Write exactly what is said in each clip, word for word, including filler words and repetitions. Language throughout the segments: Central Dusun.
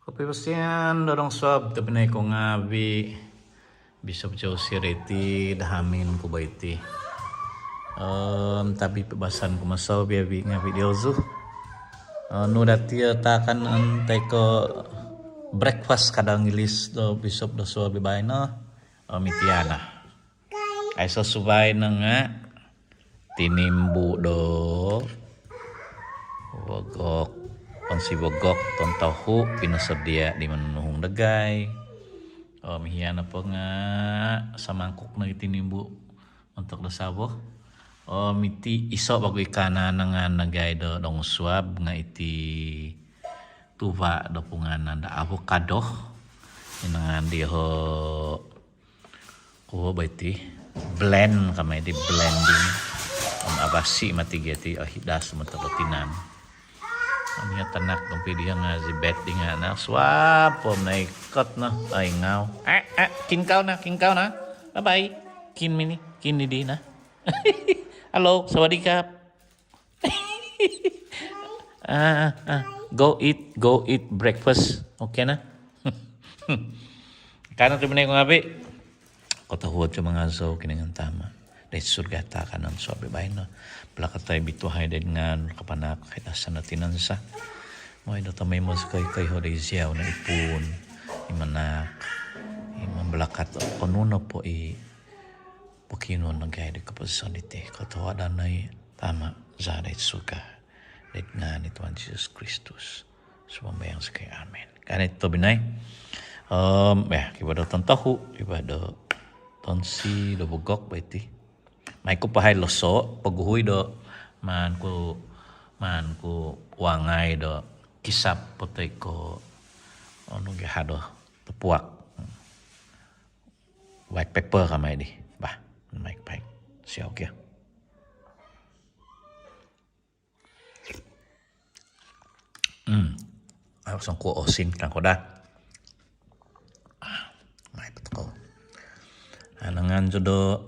Kopiposian do dongsuab tobpinai ku ngaavi', Bishop Josie diti do hamin ku bo iti. Om tapi pibasan ku maso biabi ngaavi' diozu. Onu dati o taakanon toi ko' breakfast ka do Inggilis do Bishop do suab baino. Om iti no. Aiso suvai no nga' tinimbu' do vogok, onsi vogok tontohu' pinosodia' di monunuhung dagai. Om hiya nopo nga' samangkuk nogi tinimbu' montok do savo. Om iti iso' vagu i kaanangan dagai do dongsuab nga' iti tuva' do punganan do avocado. Inangan diho' kuo bo iti, blend kama iti, blending. Om avasi' mati gia iti, ohidas montok do tinan. Om iyo tanak tompi diho nga' zibet di nga' na suab om naikot no. Ai ngau. Eh, eh, kin kau na, kin kau na. Bye bye. Kin mini, kin di na. Hello, sawadee ka. Ah, ah, go eat, go eat breakfast. Okay na? Kanou tobpinai ku ngaavi'. Kotohuod zou mangazou Kinoingan Tama' doid surga taakanon suab baino. Balakatai bituahai doid ngaan, kapanahak hai do sanatinan za. Mooi do tomoimo zikoi koiho' doid ziau no i puun, i manahak, i mambalakat, onu nopo i pokionuon dagai di koposizon diti. Kotohuadan no i Tama' za doid surga, doid ngaan i Tuhan Jesus Kristus. Sumambayang zikoi, amin. Kanou tobpinai. Om, ya, kivaa do tontohu', kivaa do tonsi do vogok bo iti. Mai ku pahai loso', poguhui do maan ku, maan ku wangai do kisap po toi ko' onu gia do topuak. White pepper kama di. Bah, mai ku pahai. Siou kio. Hmm. Au songkuo osin tangko daa. Ah, mai po tokou. Anangan zou do,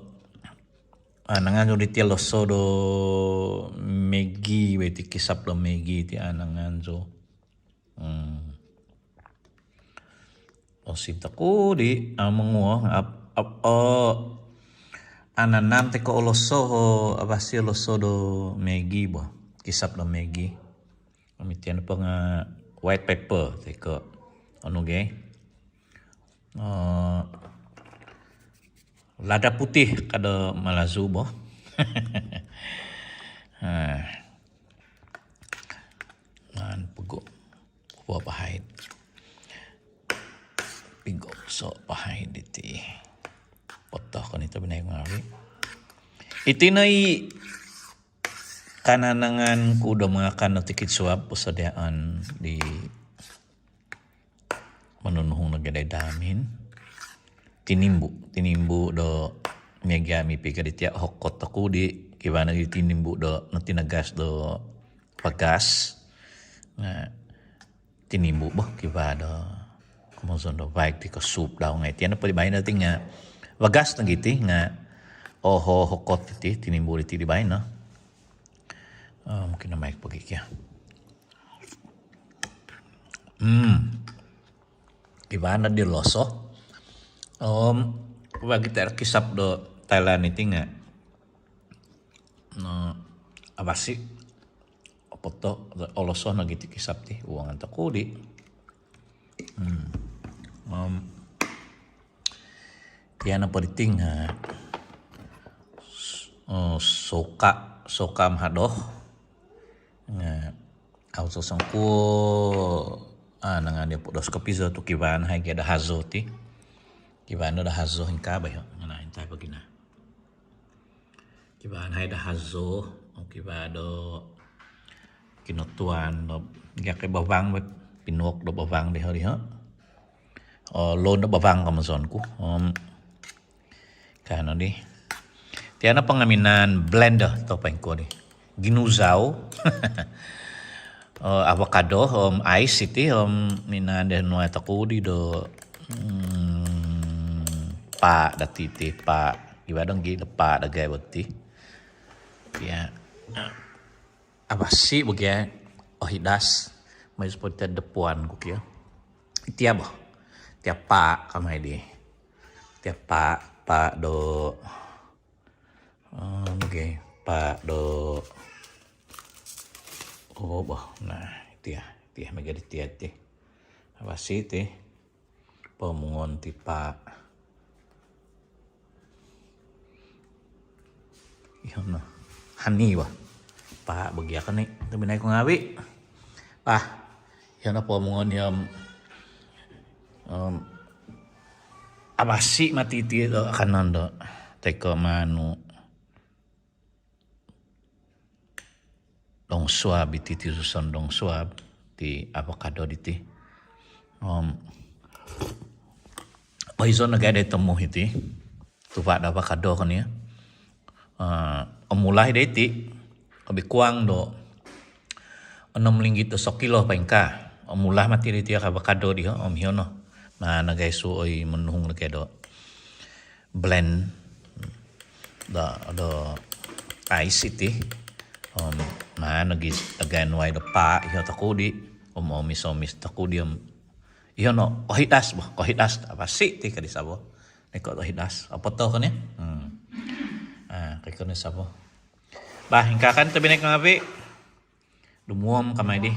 anangan zou diti loso' do Maggi, bo iti kisap do Maggi ti anangan zou. Hmm. Osin toku di, ah, monguo, ap, ap, oh, ananam toi ko' oloso', oh, avasi' oloso' do Maggi bo. Kisap do Maggi. Om iti nopo nga' white pepper toi ko' onu gia. Oh, lada putih ka do Malazu bo. Ha. Maan poguhui. Kuo pahai. Pigosok pahai diti. Potoh ko ni tobpinai ku ngaavi'. Iti no i kaanangan ku do mangakan do tikid suab posodiaan di monunuhung nogi doid hamin. Tinimbu', tinimbu' do miaga' mipiga diti, hokot toku di, kivaa nogi tinimbu' do notinagas do vagas. Nga' tinimbu' bo, kivaa do komozon do vaig ti ko' sup dau ngai' ti. Ano po di baino ti nga' vagas nogi ti nga' oho, hokot ti tinimbu' diti di baino. Oh, mungkin na mai ku pogi kio. Hmm. Kivaa no di loso'. Om, bagi tera kisap do Thailand iti nga' no, avasi'. Opoto, oloso' nogi ti kisap ti, uangan toku di. Hmm. Om, tia nopo diti nga', oh, soka', soka' mahado. Nga' au sosongkuo, ah, nangan dia po dos kopizo tu kivaa no hai gia do hazo ti. Kivaa no do hazo ingkaa bo iyo. Nga' intai pogi na. Kivaa no hai do hazo, kivaa do kinotuan do, gia ko' bavang bo, pinuok do bavang diho-diho. Oh, loun do bavang komozon ku. Om, kanou di. Tia nopo nga' minaan blend do, tau poingkuo di. Ginuzau. Oh, avocado, om ais iti, om minaan do nuai toku di do, hmm, paa' dati ti, paa'. Kivaa nogi do paa' dagai bo ti. Tia. Avasi' bo gia, ohidas. Mai support do puan ku kio. Tia bo. Tia paa kamai di. Tia paa, paa do. Om, okey, paa do. Oo bo. Nah, tia, tia, miaga di tia ti. Apasi ti? Pomungon ti paa. Iho no. Hani bo. Paa bo gia koni. Tobpinai ku ngaavi. Bah, iho no pomungon om, om, apasi mati ti do akanon do. Toi ko manu. Dong suab iti, ti suson dong suab ti avocado diti. Om, poison nogi do tomu iti. Tuva do avocado koni. Ah, om mula i do iti, lobi kuang do onom linggit do sokilo poingkaa. Om mula mati do iti avocado diho, om iho no. Maan nogi suoi monuhung nogi do blend do, do ais iti. Om maan nogi again wai do paa iho toku di. Om omis-omis toku di om. Iho no, kohidas bo, kohidas. Apasi ti ka di sabo? Niko kohidas. Apoto koni? Hmm. Ah, koi koni sabo. Bah, ingkaa kan tobpinai ku ngaavi. Dumuom kamai di.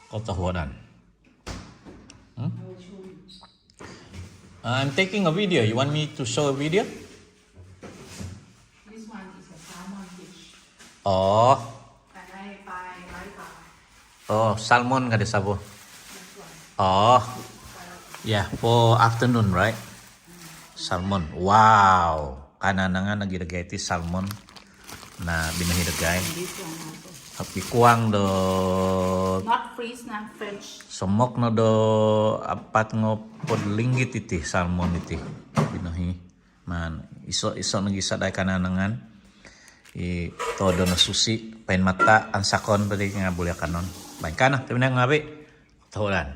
Kotohuadan. Hmm? Uh, I'm taking a video. You want me to show a video? This one is a salmon fish. Oh. Can I buy Raita? Oh, salmon ka di sabo? This one. Oh. Yeah, for afternoon, right? Salmon. Wow. Kananangan nogi dagai ti salmon. Na, binohi dagai. This one also. Tapi kuang do. Not freeze, not fresh. Somok no do apat ngopod linggit iti salmon iti. Binohi. Maan, iso, iso nogi sadai kananangan. I todo no susi, pain mata, ansakon tadi nga buli akanon. Bah, ingkaa no, tobpinai ku ngaavi. Kotohuadan.